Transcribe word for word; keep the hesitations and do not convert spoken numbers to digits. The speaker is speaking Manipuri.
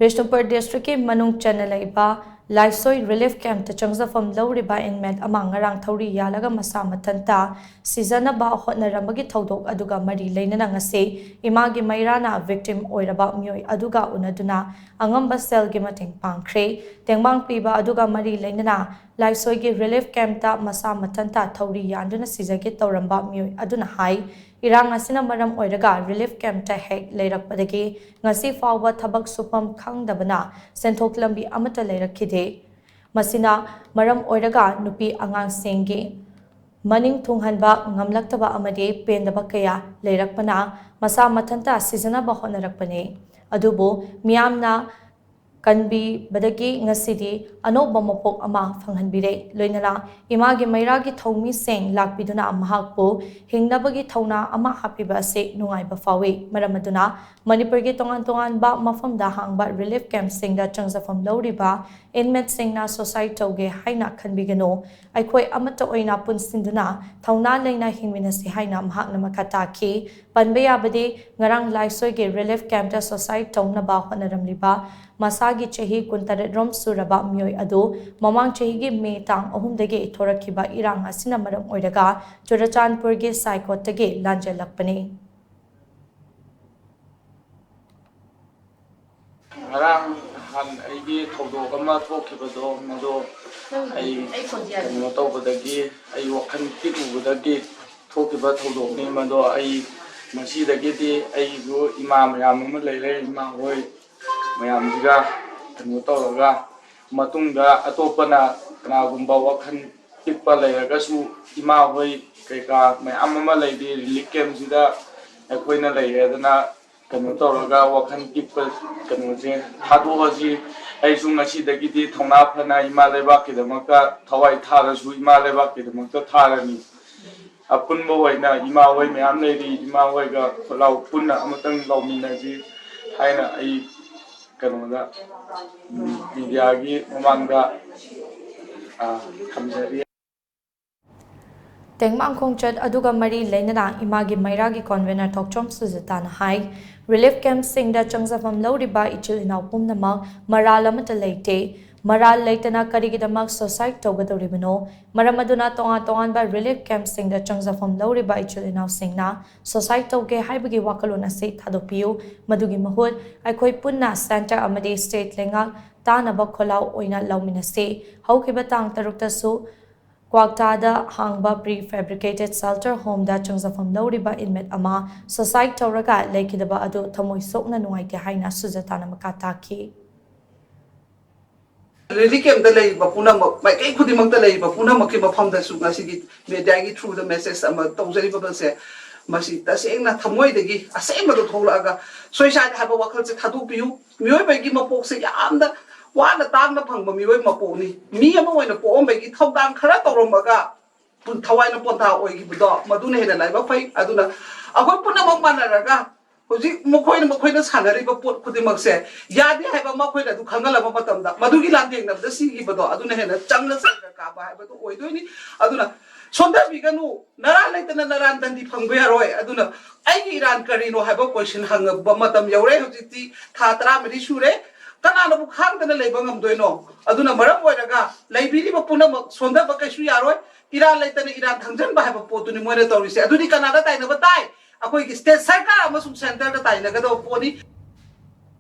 ꯕꯤꯁꯅꯨꯄꯨꯔ ꯗꯤꯁꯇ꯭ꯔꯤꯛꯀꯤ ꯃꯅꯨꯡ ꯆꯟꯅ ꯂꯩꯕ ꯂꯥꯏꯁꯣꯏ ꯔꯤꯂꯤꯐ ꯀꯦꯝꯞꯇ ꯆꯪꯖꯐꯝ ꯂꯧꯔꯤꯕ ꯏꯟꯃꯦꯠ ꯑꯃ ꯉꯔꯥꯡ ꯊꯧꯔꯤ ꯌꯥꯜꯂꯒ ꯃꯁꯥ ꯃꯊꯟꯇ ꯁꯤꯖꯅꯕ ꯍꯣꯠꯅꯔꯝꯕꯒꯤ ꯊꯧꯗꯣꯛ ꯑꯗꯨꯒ ꯃꯔꯤ ꯂꯩꯅꯅ ꯉꯁꯤ ꯏꯃꯥꯒꯤ ꯃꯩꯔꯥꯅ ꯚꯤꯛꯇꯤꯝ ꯑꯣꯏꯔꯕ ꯃꯤꯑꯣꯏ ꯑꯗꯨꯒ ꯎꯅꯗꯨꯅ ꯑꯉꯝꯕ ꯁꯦꯜꯒꯤ ꯃꯇꯦꯡ ꯄꯥꯡꯈ꯭ꯔꯦ꯫ ꯇꯦꯡꯕꯥꯡ ꯄꯤꯕ ꯑꯗꯨꯒ ꯃꯔꯤ ꯂꯩꯅꯅ ꯂꯥꯏꯁꯣꯏꯒꯤ ꯔꯤꯂꯤꯐ ꯀꯦꯝꯞꯇ ꯃꯁꯥ ꯃꯊꯟꯇ ꯊꯧꯔꯤ ꯌꯥꯟꯗꯨꯅ ꯁꯤꯖꯒꯦ ꯇꯧꯔꯝꯕ ꯃꯤꯑꯣꯏ ꯑꯗꯨꯅ ꯍꯥꯏ, ꯏꯔꯥꯡ ꯑꯁꯤꯅ ꯃꯔꯝ ꯑꯣꯏꯔꯒ ꯔꯤꯂꯤꯐ ꯀꯦꯝꯞꯇ ꯍꯦꯛ ꯂꯩꯔꯛꯄꯗꯒꯤ ꯉꯁꯤ ꯐꯥꯎꯕ ꯊꯕꯛ ꯁꯨꯐꯝ ꯈꯪꯗꯕꯅ ꯁꯦꯟꯊꯣꯛ ꯂꯝꯕꯤ ꯑꯃꯠꯇ ꯂꯩꯔꯛꯈꯤꯗꯦ꯫ ꯃꯁꯤꯅ ꯃꯔꯝ ꯑꯣꯏꯔꯒ ꯅꯨꯄꯤ ꯑꯉꯥꯡꯁꯤꯡꯒꯤ ꯃꯅꯤꯡ ꯊꯨꯡꯍꯟꯕ ꯉꯝꯂꯛꯇꯕ ꯑꯃꯗꯤ ꯄꯦꯟꯗꯕ ꯀꯌꯥ ꯂꯩꯔꯛꯄꯅ ꯃꯁꯥ ꯃꯊꯟꯇ ꯁꯤꯖꯅꯕ ꯍꯣꯠꯅꯔꯛꯄꯅꯤ꯫ ꯑꯗꯨꯕꯨ ꯃꯤꯌꯥꯝꯅ ꯀꯟꯕꯤꯕꯗꯒꯤ ꯉꯁꯤꯗꯤ ꯑꯅꯧꯕ ꯃꯄꯣꯛ ꯑꯃ ꯐꯪꯍꯟꯕꯤꯔꯦ꯫ ꯂꯣꯏꯅꯅ ꯏꯃꯥꯒꯤ ꯃꯩꯔꯥꯒꯤ ꯊꯧꯃꯤꯁꯤꯡ ꯂꯥꯛꯄꯤꯗꯨꯅ ꯃꯍꯥꯛꯄꯨ ꯍꯤꯡꯅꯕꯒꯤ ꯊꯧꯅꯥ ꯑꯃ ꯍꯥꯞꯄꯤꯕ ꯑꯁꯤ ꯅꯨꯡꯉꯥꯏꯕ ꯐꯥꯎꯏ꯫ ꯃꯔꯝ ꯑꯗꯨꯅ ꯃꯅꯤꯄꯨꯔꯒꯤ ꯇꯣꯉꯥꯟ ꯇꯣꯉꯥꯟꯕ ꯃꯐꯝꯗ ꯍꯥꯡꯕ ꯔꯤꯂꯤꯐ ꯀꯦꯝꯞꯁꯤꯡꯗ ꯆꯪꯖꯐꯝ ꯂꯧꯔꯤꯕ ꯏꯟꯃꯦꯠꯁꯤꯡꯅ ꯁꯨꯁꯥꯏꯗ ꯇꯧꯒꯦ ꯍꯥꯏꯅ ꯈꯟꯕꯤꯒꯅꯨ꯫ ꯑꯩꯈꯣꯏ ꯑꯃꯠꯇ ꯑꯣꯏꯅ ꯄꯨꯟꯁꯤꯟꯗꯨꯅ ꯊꯧꯅꯥ ꯂꯩꯅ ꯍꯤꯡꯃꯤꯟꯅꯁꯤ ꯍꯥꯏꯅ ꯃꯍꯥꯛꯅ ꯃꯈꯥ ꯇꯥꯈꯤ꯫ ꯄꯟꯕ ꯌꯥꯕꯗꯤ ꯉꯔꯥꯡ ꯂꯥꯏꯁꯣꯏꯒꯤ ꯔꯤꯂꯤꯐ ꯀꯦꯝꯞꯇ ꯁꯨꯁꯥꯏꯗ ꯇꯧꯅꯕ ꯍꯣꯠꯅꯔꯝꯂꯤꯕ ꯃꯁꯥꯒꯤ ꯆꯍꯤ ꯀꯨꯟꯇꯔꯦꯠ ꯔꯣꯝ ꯁꯨꯔꯕ ꯃꯤꯑꯣꯏ ꯑꯗꯨ ꯃꯃꯥꯡ ꯆꯍꯤꯒꯤ ꯃꯦ ꯇꯥꯡ ꯑꯍꯨꯝꯗꯒꯤ ꯊꯣꯔꯛꯈꯤꯕ ꯏꯔꯥꯡ ꯑꯁꯤꯅ ꯃꯔꯝ ꯑꯣꯏꯔꯒ ꯆꯨꯔꯆꯥꯟꯄꯨꯔꯒꯤ ꯁꯥꯏꯀꯣꯠꯇꯒꯤ ꯂꯥꯟꯖꯦꯜꯂꯛꯄꯅꯤ꯫ ꯉꯔꯥꯡ ꯅꯍꯥꯟ ꯑꯩꯒꯤ ꯊꯧꯗꯣꯛ ꯑꯃ ꯊꯣꯛꯈꯤꯕꯗꯣ, ꯃꯗꯣ ꯑꯩ ꯀꯩꯅꯣ ꯇꯧꯕꯗꯒꯤ, ꯑꯩ ꯋꯥꯈꯜ ꯄꯤꯛꯂꯨꯕꯗꯒꯤ ꯊꯣꯛꯈꯤꯕ ꯊꯧꯗꯣꯛꯅꯤ꯫ ꯃꯗꯣ ꯑꯩ ꯉꯁꯤꯗꯒꯤꯗꯤ ꯑꯩꯁꯨ ꯏꯃꯥ ꯃꯌꯥꯝ ꯑꯃ ꯂꯩꯔꯦ, ꯏꯃꯥ ꯍꯣꯏ ꯃꯌꯥꯝꯁꯤꯒ ꯀꯩꯅꯣ ꯇꯧꯔꯒ, ꯃꯇꯨꯡꯗ ꯑꯇꯣꯞꯄꯅ ꯀꯅꯥꯒꯨꯝꯕ ꯋꯥꯈꯜ ꯄꯤꯛꯄ ꯂꯩꯔꯒꯁꯨ, ꯏꯃꯥ ꯍꯣꯏ ꯀꯩꯀꯥ ꯃꯌꯥꯝ ꯑꯃ ꯂꯩꯔꯤ ꯔꯤꯂꯤꯐ ꯀꯦꯝꯁꯤꯗ, ꯑꯩꯈꯣꯏꯅ ꯂꯩꯔꯦꯗꯅ ꯀꯩꯅꯣ ꯇꯧꯔꯒ ꯋꯥꯈꯜ ꯄꯤꯛꯄ ꯀꯩꯅꯣꯁꯦ ꯊꯥꯗꯣꯛꯑꯁꯤ꯫ ꯑꯩꯁꯨ ꯉꯁꯤꯗꯒꯤꯗꯤ ꯊꯧꯅꯥ ꯐꯅ ꯏꯃꯥ ꯂꯩꯕꯥꯛꯀꯤꯗꯃꯛꯇ ꯊꯋꯥꯏ ꯊꯥꯔꯁꯨ ꯏꯃꯥ ꯂꯩꯕꯥꯛꯀꯤꯗꯃꯛꯇ ꯊꯥꯔꯅꯤ꯫ ꯑꯄꯨꯟꯕ ꯑꯣꯏꯅ ꯏꯃꯥ ꯍꯣꯏ ꯃꯌꯥꯝ ꯂꯩꯔꯤ, ꯏꯃꯥ ꯍꯣꯏꯒ ꯈꯨꯠꯂꯥꯎ ꯄꯨꯟꯅ ꯑꯃꯇꯪ ꯂꯥꯎꯃꯤꯟꯅꯁꯤ ꯍꯥꯏꯅ ꯑꯩ ꯀꯩꯅꯣꯗ, ꯎꯝ, ꯃꯤꯗꯤꯌꯥꯒꯤ ꯃꯃꯥꯡꯗ, ꯑ, ꯊꯝꯖꯔꯤ꯫ ꯇꯦꯡꯕꯥꯡ ꯈꯣꯡꯆꯠ ꯑꯗꯨꯒ ꯃꯔꯤ ꯂꯩꯅꯅ ꯏꯃꯥꯒꯤ ꯃꯩꯔꯥꯒꯤ convener ꯊꯣꯛꯆꯣꯝ ꯁꯨꯖꯇꯥꯅ ꯍꯥꯏ, relief campꯁꯤꯡꯗ ꯆꯪꯖꯐꯝ ꯂꯧꯔꯤꯕ ꯏꯆꯤꯜ ꯏꯅꯥꯎ ꯄꯨꯝꯅꯃꯛ ꯃꯔꯥꯜ ꯑꯃꯠꯇ ꯂꯩꯇꯦ꯫ ꯃꯔꯥꯜ ꯂꯩꯇꯅ ꯀꯔꯤꯒꯤꯗꯃꯛ suicide ꯇꯧꯒꯗꯧꯔꯤꯕꯅꯣ? ꯃꯔꯝ ꯑꯗꯨꯅ ꯇꯣꯉꯥꯟ ꯇꯣꯉꯥꯟꯕ relief campꯁꯤꯡꯗ ꯆꯪꯖꯐꯝ ꯂꯧꯔꯤꯕ ꯏꯆꯤꯜ ꯏꯅꯥꯎꯁꯤꯡꯅ suicide ꯇꯧꯒꯦ ꯍꯥꯏꯕꯒꯤ ꯋꯥꯈꯜꯂꯣꯟ ꯑꯁꯤ ꯊꯥꯗꯣꯛꯄꯤꯌꯨ꯫ ꯃꯗꯨꯒꯤ ꯃꯍꯨꯠ ꯑꯩꯈꯣꯏ ꯄꯨꯟꯅ centre ꯑꯃꯗꯤ state ꯂꯩꯉꯥꯛ ꯇꯥꯅꯕ ꯈꯣꯜꯂꯥꯎ ꯑꯣꯏꯅ ꯂꯧꯃꯤꯟꯅꯁꯤ꯫ ꯍꯧꯈꯤꯕ ꯇꯥꯡ ꯇꯔꯨꯛꯇꯁꯨ ꯀ꯭ꯋꯥꯛꯇꯥꯗ ꯍꯥꯡꯕ prefabricated shelter homeꯗ ꯆꯪꯖꯐꯝ ꯂꯧꯔꯤꯕ inmate ꯑꯃ suicide ꯇꯧꯔꯒ ꯂꯩꯈꯤꯗꯕ ꯑꯗꯨ ꯊꯃꯣꯏ ꯁꯣꯛꯅ ꯅꯨꯡꯉꯥꯏꯇꯦ ꯍꯥꯏꯅ ꯁꯨꯖꯇꯥꯅ ꯃꯈꯥ ꯇꯥꯈꯤ꯫ Relief campꯇ ꯂꯩꯔꯤꯕ ꯄꯨꯝꯅꯃꯛ, ꯃꯥꯏꯀꯩ ꯈꯨꯗꯤꯡꯃꯛꯇ ꯂꯩꯔꯤꯕ ꯄꯨꯝꯅꯃꯛꯀꯤ ꯃꯐꯝꯗꯁꯨ ꯉꯁꯤꯒꯤ mediaꯒꯤ throughꯗ message ꯑꯃ ꯇꯧꯖꯔꯤꯕꯁꯦ, ꯃꯁꯤ ꯇꯁꯦꯡꯅ ꯊꯃꯣꯏꯗꯒꯤ ꯑꯁꯦꯡꯕꯗꯣ ꯊꯣꯛꯂꯛꯑꯒ suicide ꯍꯥꯏꯕ ꯋꯥꯈꯜꯁꯦ ꯊꯥꯗꯣꯛꯄꯤꯌꯨ꯫ ꯃꯤꯑꯣꯏꯕꯒꯤ ꯃꯄꯣꯛꯁꯦ ꯌꯥꯝꯅ ꯋꯥꯅ ꯇꯥꯡꯅ ꯐꯪꯕ ꯃꯤꯑꯣꯏ ꯃꯄꯣꯛꯅꯤ꯫ ꯃꯤ ꯑꯃ ꯑꯣꯏꯅ ꯄꯣꯛꯑꯝꯕꯒꯤ ꯊꯧꯗꯥꯡ ꯈꯔ ꯇꯧꯔꯝꯃꯒ ꯊꯋꯥꯏꯅ ꯄꯣꯟꯊꯥ ꯑꯣꯏꯈꯤꯕꯗꯣ, ꯃꯗꯨꯅ ꯍꯦꯟꯅ ꯂꯥꯏꯕꯛ ꯐꯩ꯫ ꯑꯗꯨꯅ ꯑꯩꯈꯣꯏ ꯄꯨꯝꯅꯃꯛ ꯃꯥꯟꯅꯔꯒ ꯍꯧꯖꯤꯛ ꯃꯈꯣꯏꯅ, ꯃꯈꯣꯏꯅ ꯁꯥꯟꯅꯔꯤꯕ ꯄꯣꯠ ꯈꯨꯗꯤꯡꯃꯛꯁꯦ ꯌꯥꯗꯦ ꯍꯥꯏꯕ ꯃꯈꯣꯏꯅ ꯑꯗꯨ ꯈꯪꯍꯜꯂꯕ ꯃꯇꯝꯗ ꯃꯗꯨꯒꯤ ꯂꯥꯟꯊꯦꯡꯅꯕꯗ ꯁꯤꯈꯤꯕꯗꯣ ꯑꯗꯨꯅ ꯍꯦꯟꯅ ꯆꯪꯅ ꯆꯪꯅ ꯀꯥꯕ ꯍꯥꯏꯕꯗꯨ ꯑꯣꯏꯗꯣꯏꯅꯤ꯫ ꯑꯗꯨꯅ ꯁꯣꯟꯊꯕꯤꯒꯅꯨ, ꯅꯔꯥꯟ ꯂꯩꯇꯅ ꯅꯔꯥꯟ ꯗꯟꯗꯤ ꯐꯪꯕ ꯌꯥꯔꯣꯏ꯫ ꯑꯗꯨꯅ ꯑꯩꯒꯤ ꯏꯔꯥꯟ ꯀꯔꯤꯅꯣ ꯍꯥꯏꯕ question ꯍꯪꯕ ꯃꯇꯝ ꯌꯧꯔꯦ꯫ ꯍꯧꯖꯤꯛꯇꯤ ꯊꯥ ꯇꯔꯥꯃꯔꯤ ꯁꯨꯔꯦ꯫ ꯀꯅꯥꯅꯕꯨ ꯈꯥꯡꯗꯅ ꯂꯩꯕ ꯉꯝꯗꯣꯏꯅꯣ? ꯑꯗꯨꯅ ꯃꯔꯝ ꯑꯣꯏꯔꯒ ꯂꯩꯕꯤꯔꯤꯕ ꯄꯨꯝꯅꯃꯛ ꯁꯣꯟꯊꯕ ꯀꯩꯁꯨ ꯌꯥꯔꯣꯏ꯫ ꯏꯔꯥꯟ ꯂꯩꯇꯅ ꯏꯔꯥꯟ ꯊꯪꯖꯟꯕ ꯍꯥꯏꯕ ꯄꯣꯠꯇꯨꯅꯤ ꯃꯣꯏꯅ ꯇꯧꯔꯤꯁꯦ꯫ ꯑꯗꯨꯗꯤ ꯀꯅꯥꯗ ꯇꯥꯏꯅꯕ ꯇꯥꯏ? ꯑꯩꯈꯣꯏꯒꯤ state ꯁꯔꯀꯥꯔ ꯑꯃꯁꯨꯡ centreꯗ ꯇꯥꯏꯅꯒꯗꯕ ꯄꯣꯠꯅꯤ꯫